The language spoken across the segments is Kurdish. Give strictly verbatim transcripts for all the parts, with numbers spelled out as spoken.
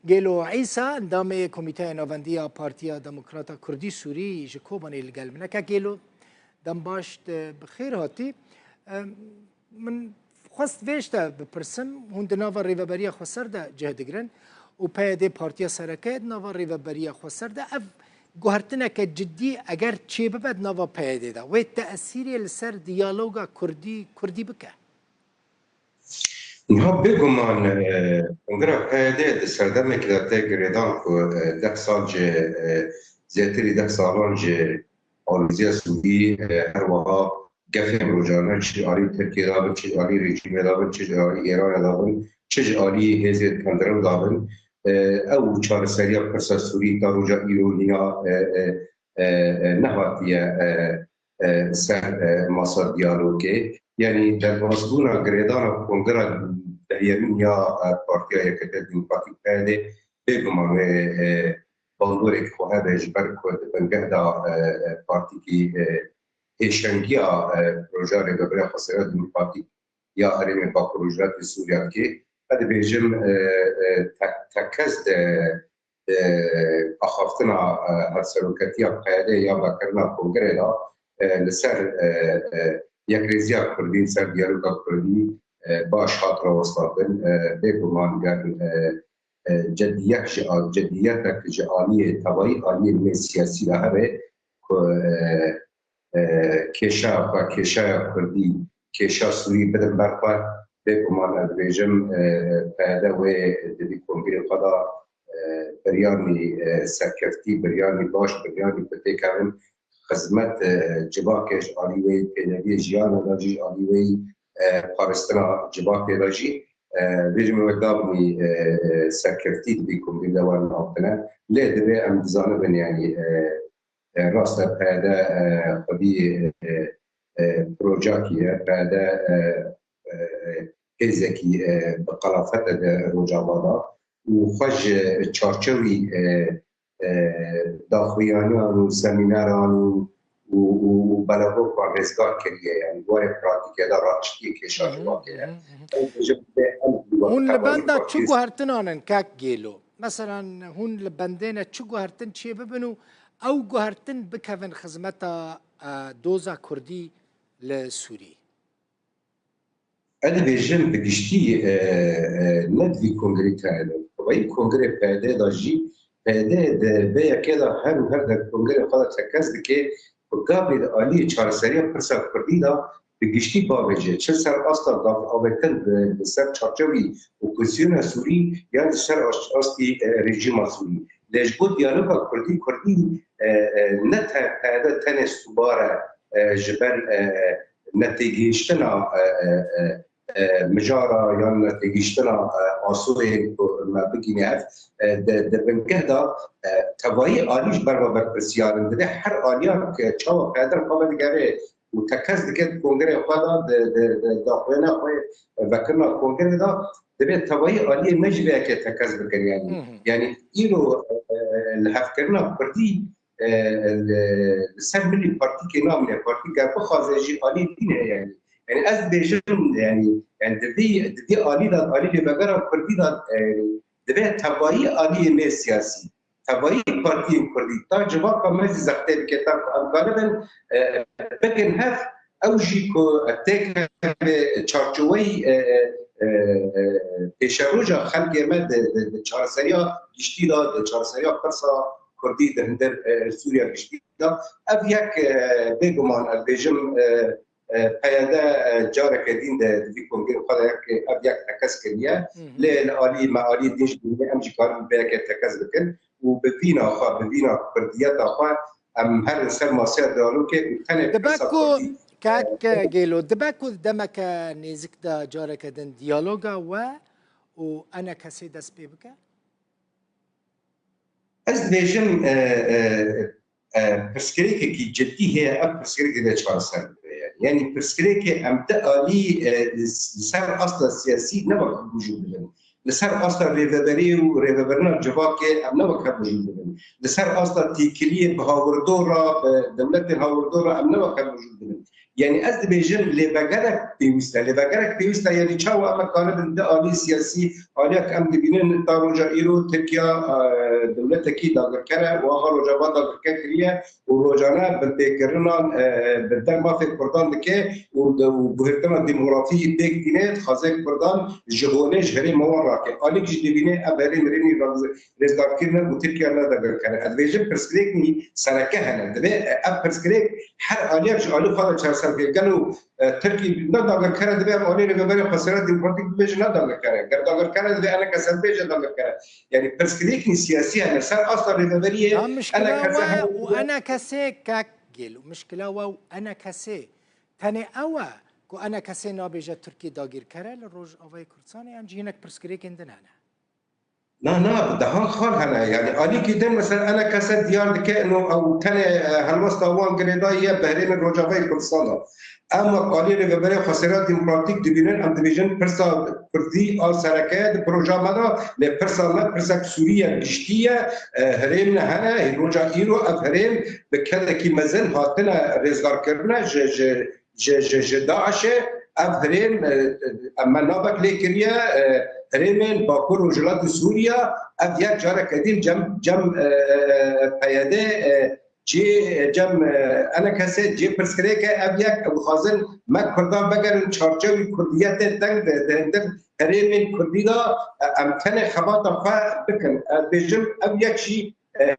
Gêlo Îsa, endamê Komîteya Navendî ya Partiya Demokrata Kurdî Sûrî ji Kobanê li gel min e. Kek Gêlo, dem baş, tu bi xêr hatî. Em, min xwest vê ji te bipirsim, hûn di nava Rêveberiya Xweser de cih digirin û P Y D partiya sereke ye di nava Rêveberiya Xweser de. Ev guhertineke cidî eger çêbibe di nava P Y D de, wê tesîrê li ser diyaloga Kurdî, Kurdî bike? Niha bêguman, e, Kongra P Y D di serdemekê de tê girêdan ku, e, deh sal ji, e, zêtirî deh salan ji alozîya Sûrî, e, her wiha gefên rojane çi alî Tirkiyê de bin, çi alî rejîmê de bin, çi ji alî Îranê de bin, çi ji alî hêzên tundrew de bin, e, ew çareseriya pirsa Sûrî ta roja îro nîna, e, e, e, e, nehatiye, e, e, ser, e, masa diyalogê. Yanî derbasbûna girêdana Kongra deryemîn ya, e, Partiya Yeketiya Demokratîk P Y D bêguman wê, e, bandorek xwe hebe ji ber ku di bingeh de, e, e, partîkî, e, pêşengiya, e, projeya Rêveberiya Xweser ya Demokratîk ya Herêmê Bakur Rojhilatê Sûriya dike. Ez dibêjim, e, e, te-, tekez de, e, axaftina, e, hevseroketiya P Y D ya vekirina kongrê de, e, li ser, e, e, yekrêziya Kurdî, li ser diyaloga Kurdî, e, baş hat rawestandin. E, bêguman ger, e, e, cediyek ji al-, cediyetek ji aliyê, tevayî aliyê nê siyasî de hebe ku, e, e, kêşa xwe, kêşaya Kurdî, kêşa Sûrî bidin ber xwe, bêguman ez dibêjim, e, P Y D wê di vî kongrê xwe de, e, biryanî, e, serkeftî, biryanî baş, biryanî ku têkevin, xizmet, e, civakê ji alî wê yî, pêdeviyê jiyanê de jî ji alî wê yî, e, parastina civakê de jî, e, bêjim wek dabûnî, e, e, serkeftî di vî kongrê de werin avtine. Lê divê em bizanibin, yanî, e, e, rast e, P Y D, e, xwedî, e, e, projekî ye, P Y D, e, e, hêzekî, e, bi qelafet e di Rojava de û xwe ji çarçewî, e, e, daxuyaniyan û semîneran û, û, û, û belagokan rêzgar kiriye, yanî warê pratîkê de raçikiyê kêşa Hı hı, civakê hı ye. hı, hı hı. Ew dibêje, em Hûn li benda çi guhertinan in, kek Gêlo? Meselan, hûn li bendê ne çi guhertin çê bibin û ew guhertin bikevin xizmeta, e, doza Kurdî li Sûrî? Ez dibêjim bi giştî, e, e, ne di vî kongrê tenê de. Tevayî kongrê P Y D de jî, P Y D di vê yekê de her û her der kongrê xwe de tekez dike ku gavê li aliyê çareseriya pirsa Kurdî de bi giştî bavêje, çi ser asta gav avêtin bi, bi ser çarçewî opozisyona Sûrî yan ji ser as-, astî, e, rejîma Sûrî. Lê ji bo diyaloga Kurdî, Kurdî, e, e, ne te-, P Y D tenê sûbar e, e, ji ber, e, netêgihiştina, e, e, e, e, mijara yan netêgihiştina, e, asoyên ku me bigihîne hev, e, di, di bingeh de, e, tevayî alî ji ber ve berpirsiyar in. Divê her aliyan ku çawa P Y D xwe vedigere û tekez dike di kongrê xwe de, di, di, di daxuyana xwe, e, vekirina kongrê de, divê tevayî aliyê me jî vê yekê tekez bikin yanî. Hı hı. Yanî îro, e, e, li hevkirina Kurdî, e, li, li ser milî partîkê namîne. Partîk ger bixwaze jî aliyê din heye yanî. Yanî ez dibêjim yanî, yanî di vî, di vî alî de, alî lêvegera Kurdî de, e, divê tevayî aliyê me siyasî, tevayî partiyên Kurdî, ta civaka me jî zextê bike, ta ku em karibin, e, bikin hev, ew jî ku têkeve çarçoweyî, e, e, e, e, pêşeroja xelkê me di, di, di çareseriya giştî de, di çareseriya pirsa Kurdî di hundir, e, Sûriya giştî de. Ev yek, e, bêguman ez bêjim, e, e, P Y D, e, careke din de di vî kongrê xwe de yek, ev yek tekez kiriye. Hı hı. Lê li alî me alî din jî bimîne, em jî karin vê yekê tekez bikin û bi vîna xwe, bi vîna kurdiyeta xwe em herin ser masaya diyalogê û tenê Dibe pirsa ku, Kurdî, kek e, Gêlo, dibe ku demeke nêzik de careke din diyaloga we û enekesê dest pê bike? Ez dibêjim, e, e, e, pirsgirêkekî cidî heye, ev pirsgirêk divê çareser bibe. Yanî, yanî pirsgirêkê em di alî, e, li, li ser asta siyasî ne wek mijûl dibin. Li ser asta rêveberî û rêvebirina civakê em ne wek hev mijûl dibin. Li ser asta têkiliyê bi hawirdora, bi dewletên hawirdora em ne wek hev mijûl dibin. Yanî ez dibêjim lêvegerek pêwîst e. Lêvegerek pêwîst e, yanî çawa em karibin di alî siyasî, aliyek em dibînin ta roja îro Tirkiye, e, dewletekî dagirker e û ava Rojava dagirker kiriye û rojane binpêkirinan, e, bi der mafê Kurdan dike û, û guhertina demografî pêk tîne, dixwaze Kurdan ji honê ji herêma wan rake. Alîk jî dibîne ev herêm herêmî rêzgarkirin û Tirkiye ne dagirker e. Ez dibêjim pirsgirêkî sereke hene. Divê ev pirsgirêk her aliyek ji alî xwe de çareser bike. Gelo, e, Tirkî ne dagirker e, divê ev alî rêveberê xwesera demokratîk bibêje ne dagirker e. Ger dagirker e, divê eneke ser bêje dagirker e. Yanî pirsgirêkî siyasî hene. Ser asta rêveberiyê Ya mişkila eneke we ser û enekesê kek gel û mişkila we û enekesê tenê ew e ku enekesê nabêje Tirkî dagirker e li Rojavayê Kurdistanê, yan jî hinek pirsgirêkên din hene? Na, na, bi dehan xal hene. Yanî alîkî din mesela enekese diyar dike ino ew tenê, e, helwesta wan girêdayî ye bi herêmên Rojavayê Kurdistan de. Em wek aliyê Rêveberê Xwesera Demokratîk dibînin, em dibêjin pirsa Kurdî a sereke ye di proja me de, lê pirsa me pirsek Sûrî ye, giştî ye, e, herêm ne hene, hê roja îro ev herêm bi kedekî mezin hatine rêzgarkirine ji, ji, ji, ji, ji DAIŞê. Ev herêm, e, e, me navek lê kiriye, e, herêmên Bakur Rojhilatê Sûriya, ev yek careke din cem, cem, e, e, e, PYD, e, cê, cem, e, enekese cê pirsgirêke, ev yek, ew dixwazin me Kurdan vegerin çarçewî Kurdiyetê teng de, de, de herêmên Kurdî de, e, em tenê xebata xwe bikin. Ez bêjim, ev yek jî, e,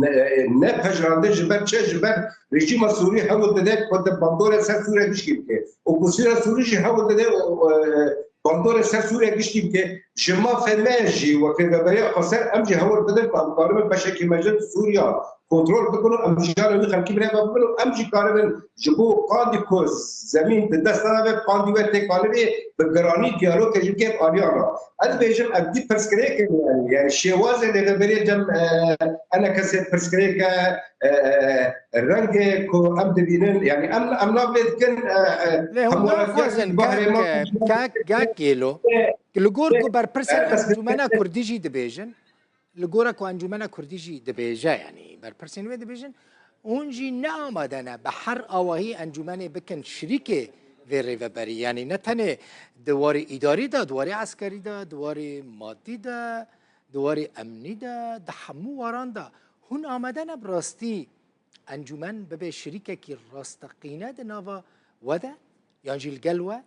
ne, ne pejirandin ji ber çi? Ji ber rejîma Sûrî hewl dide ku di bandorê ser Sûriye giştî bike. Opozîsyona Sûrî jî hewl dide, e, bandorê ser Sûriye giştî bike. Ji mafê me jî wek Rêveberiya Xweser em jî hewl bidin ku em karibin beşekî mezin Sûriya kontrol bikin û em jiyana wî xelkî bi rê ve bibin û em jî karibin ji bo qandî ku zemîn di dest de be, qandî we têk anibê, bi giranî diyalogê ji kêf aliyan re. Ez dibêjim, ev dî pirsgirêk in, yani, yani şêwazê lêveberê cem, e, enekesê pirsgirêk e, e, e, rengê ku em dibînin, yani, em, em nav lê dikin, e, e, Lê hûn hemû naxwazin, baharê ma kek, kek, kek Gêlo. Li gor ku berpirsên Encûmena Kurdî jî dibêjin, li gora ku Encûmena Kurdî jî dibêje, yanî berpirsên wê dibêjin, hûn jî ne amade ne bi her awahî encûmenê bikin şirîkê vê rêveberî. Yanî ne tenê di warê îdarî de, di warê eskerî de, di warê madî de, di warê emnî de, di hemû waran de hûn amade ne bi rastî encûmen bibe şirîkekî rasteqîne di nava we de, yan jî li gel we?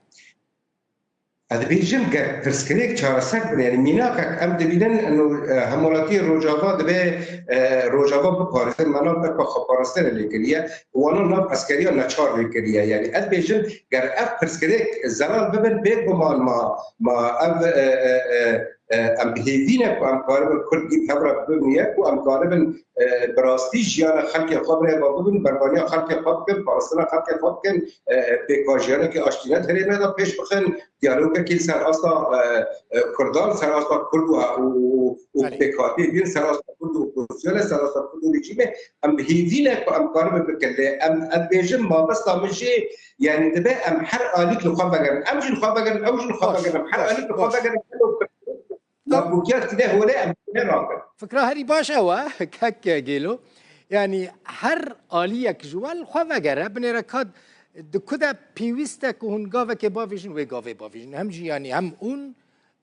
Ez dibêjim, ger pirsgirêk çareser bin, yani mînakek em dibînin, ino, e, hemwelatiyê Rojava divê, e, Rojava biparêzin, me nav berpa xweparastinê lê kiriye, wana nav eskeriya neçar lê kiriye. Yani ez dibêjim, ger ev pirsgirêk zelal bibin, bêguman ma, ma ev, e, e, e, e, em bi hêvî ne ku em karibin Kurd dî bi hev re bibin ye, ku em karibin, e, bi rastî jiyana xelkê xwe bi rê ve bibin, berbaniya xelkê xwe bikin, parastina xelkê xwe bikin, e, e, pêkhajiyanekî aştî ne di herêmê de pêş bixin, diyalogekî li ser asta, e, e, Kurdan, ser asta Kurd û, û, û, û Belê. pêkhatiyê din, ser asta Kurd û opozisyonê, ser asta Kurd û rejîmê, em bi hêvî ne ku em karibin bikin. Lê em, em dibêjin, mabesta min jî, yani dibe em her alîk li xwe vegerin. Em jî li xwe vegerin, ew jî li xwe Baş, vegerin. Em her baş, alîk li xwe baş. vegerin. Nakokiya tîne holê em tîne rabin. Fikra herî baş ew e, kek Gêlo. Yanî her aliyek ji we li xwe vegere, binêre ka di ku de pêwîst e ku hûn gavekê bavêjin, wê gavê bavêjin. Hem jî yanî hem hûn,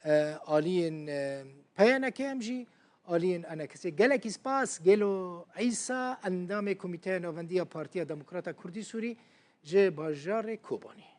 e, aliyên, e, P Y N K, hem jî aliyên enekesê. Gelekî spas, Gêlo Îsa, endamê Komîteya Navendî ya Partiya Demokrata Kurdî Sûrî ji bajarê Kobanê.